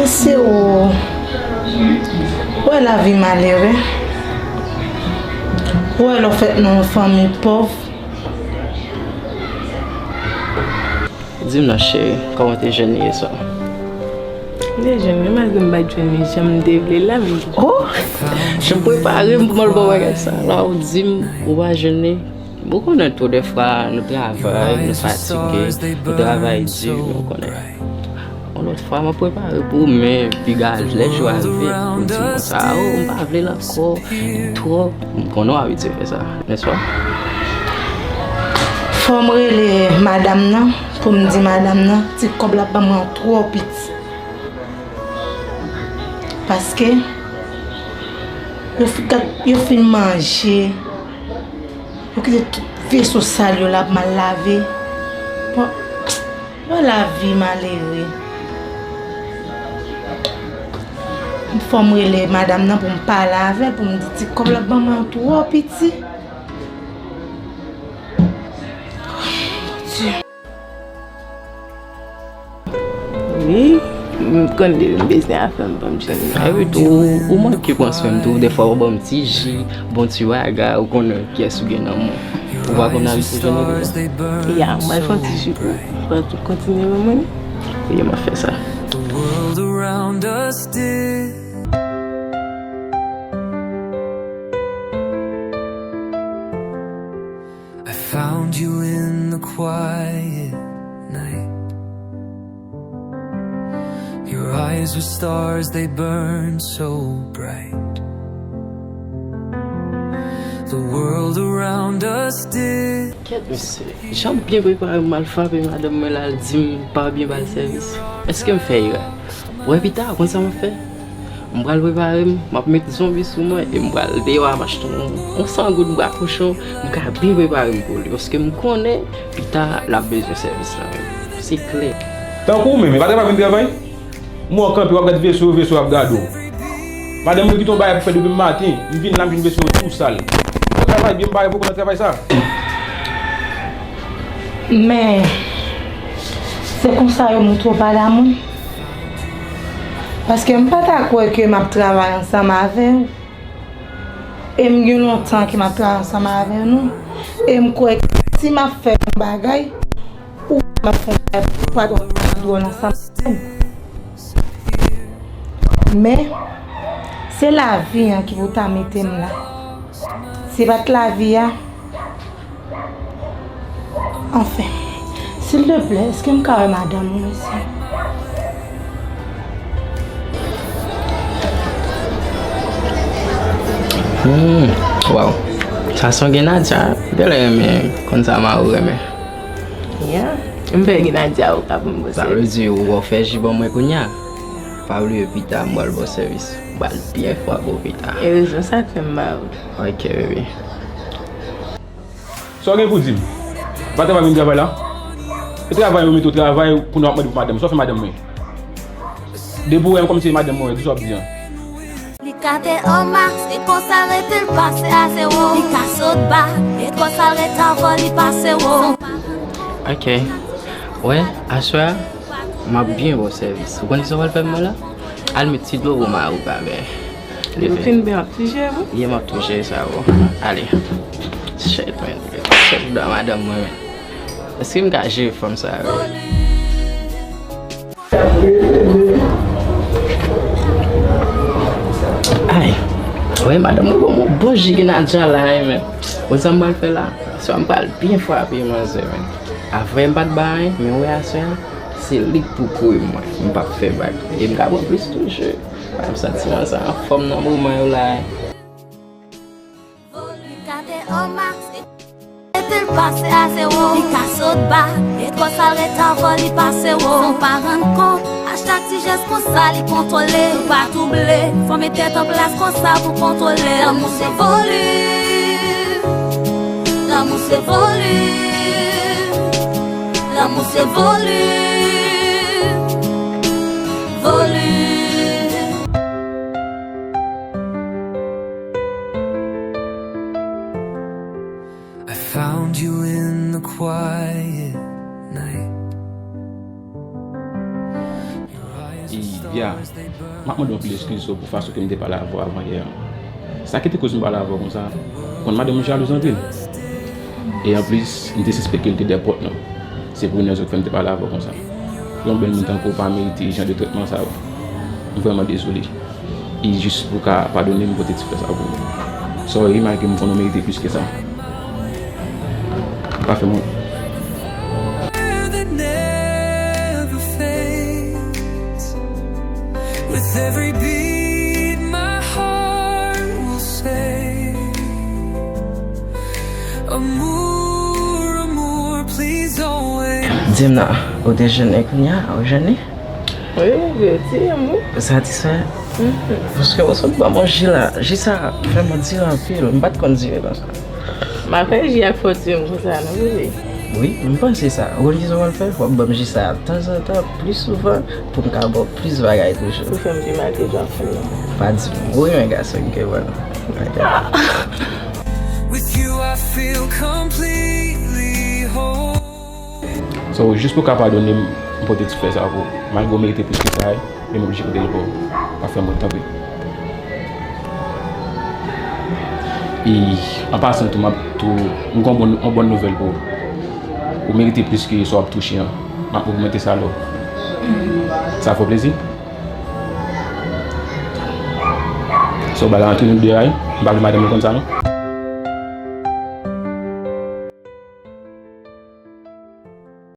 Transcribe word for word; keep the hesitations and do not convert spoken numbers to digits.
Se ou. Ou wè lavi malere. Ou wè lè w fèt nan yon fanmi pòv. Di m non, cheri, kòman w te jwenn li yè swa? M te jwenn li, malgre m pa t jwenn li jan m te vle la, men. Oh! Jan m prepare m pou m al ba w bagay sa. La, ou di m ou pa jwenn li. Ou konnen tou, dèfwa, nou travay, nou fatige, nou travay di, ou konnen. Yon lòt fwa, m ap prepare pou ou, men piga lè jou a rive, ou di m konsa, oh, m pa vle l ankò, twòp. M konnen w abitye fè sa, nèspa? Fò m rele madanm nan, pou m di madanm nan, ti kòb l ap ban mwen an twò piti. Paske, yo fi-, gad, yo fin manje, yo kite tout veso sal yo la ap mal lave. Bon, bon lavi malere. Fò m rele madanm nan pou m pale avè l, pou m di ti kòb l ap ban mwen an twò piti. Bondye. Wi, m konn depi m bezwen afè m ban m jwenn li. Epi tou, ou, ou manke pran swen m tou, dèfwa ou ban m ti ji, bon ti waga, ou konnen kiyès ou gen nan men w. Ou pa konn abitye jwenn li deja? Ya, m pral fè yon ti ji pou ou. Ou pral tou kontinye ban mwen li? Wi, m ap fè sa. The world around us did. I found you in the quiet night. Your eyes were stars, they burned so bright. The world around us did. Kèt mesye, jan m byen prepare m al frape madanm mwen la, l di m pa byen ba l sèvis. Èske m fè erè? Wè pita, konn sa m ap fè? M pral prepare m, m ap met zonbi sou mwen e m pral deyò ap achte yon, yon san goud bra kochon, m ka byen prepare m pou li, paske m konnen pita l ap bezwen sèvis la menm. Se klè. Tankou ou menm, e pa travay vin travay? M wè w kanpe, w ap gad veso, veso ap gade w. Madanm mwen kite yon bagay pou fè depi maten, m vin la m jwenn veso tou sal. Ou travay byen, m pare pou w nan travay sa. Men, se konsa yo montre w pa damou. Paske m pa ta kwè ke m ap travay ansanm avè w. E m gen lontan ke m ap travay ansanm avè nou. E m kwè ke si m ap fè yon bagay, ou m ap fè yon bagay, pa t ap dwòl ansanm avè m. Men, se lavi an ki pou ta mete m la. Si pa t lavi a, Anfen, silteplè, èske m ka wè madanm ou, mesye? Hmm, waw. Sa son gen Nadia, m genlè renmen konn sa mari w renmen. Ya, m pè gen Nadia ou ka pou m bon sèvis. Sa vle di ou wè w fè ji ban mwen kounye a? Pa bliye pita m pral ba w sèvis. M pral byen frape w pita. E rezon sa k fè m ba ou. Ok, baby. Sa w gen pou di m? Pa travay vin travay la? E travay yo mete w travay pou nou ap mande pou madanm. Sa w fè madanm mwen? Depi w wè m kòmsi se madanm mwen, di sa w ap di an. Li ka te o max, e konsa rete l pase a zewo. Li ka sot ba, e konsa l rete avè w, li pase wo. Ok. Wè, aswè a, m ap byen ba w sèvis. Ou konn kisa w pral fè pou mwen la? Al met ti dlo pou mari w ka byen leve. Ou fin byen ap ti jere pou? Ye, m ap tou jere sa pou. Ale. Shit, man. Shit, dwa madanm mwen, men. Èske m ka jere fanm sa yo? Ay. Wi, madanm mwen ban m yon bon ji ki Nadia la, wi, men. Ou konn sa m pral fè la? Aswè a m pral byen frape manzè, men. Avè m pa t bay, men wè aswè a, se li k pou kouri mwen. M p ap fè bak. E m ka pran plis toujou. Wè, m santi mwen sa anfòm nan moman yo la. Li ka te o max, e rete l pase a zewo. Li ka sot ba, e konsa l rete avè w, li pase wo. San w pa rann kont, a chak ti jès konsa li kontwole. Ou pa twouble, fò w met tèt an plas konsa pou kontwole. Lanmou se volim. Lanmou se volim. Lanmou se volim. Volim. I found you in the quiet night. Your eyes are stars. Ya, m ap mande w anpil eskiz pou fason ke m te pale avè w avan yè a. Sa ki te koz m pale avè w konsa, ou konn madanm m jalouz anpil. E anplis, m te sispèk ke l te dèyè pòt lan. Se pou rezon ki fè m te pale avè w konsa. Yon bèl moun tankou w pa merite jan de trètman sa yo. M vrèman dezole. E jis pou w ka padone m, m pote ti flè sa pou ou. Sorry, malgre m konnen w merite plis ke sa. Pa fè m wont. With every beat, my heart will say, Amour, amour, please don't wait. Di m non, ou dejene kounye a, ou jene? Wi, mon Dieu, ti amour. Satisfè? Mhm. Paske ou sot ban m yon ji la, ji sa fè m dire anpil, m pa t konn dire konsa. M pa kwè ji a k fè w di m konsa non, bebe. Wi, m panse sa. Ou konn kisa w pral fè? W ap ban m ji sa tanzantan, plis souvan, pou m ka ba w plis bagay toujou. Ou fè m pi mal ke jan w fè m nan. Pa di m. Ou renmen gason ki gen vwa. With you, I feel completely whole. So, jis pou w ka padone m, m pote ti flè sa pou ou. Malgre w merite plis ke sa, men m oblije pote l pou ou. Pa fè m wont, tanpri. E, an pasan tou, m ap tou, m gen yon bon, yon bon nouvèl pou ou. Ou merite plis ke sa w ap touche an. M ap ogmante sa la. Sa fè w plezi? So, bagay la antre nou de a, wi. M pa vle madanm mwen konn sa, non.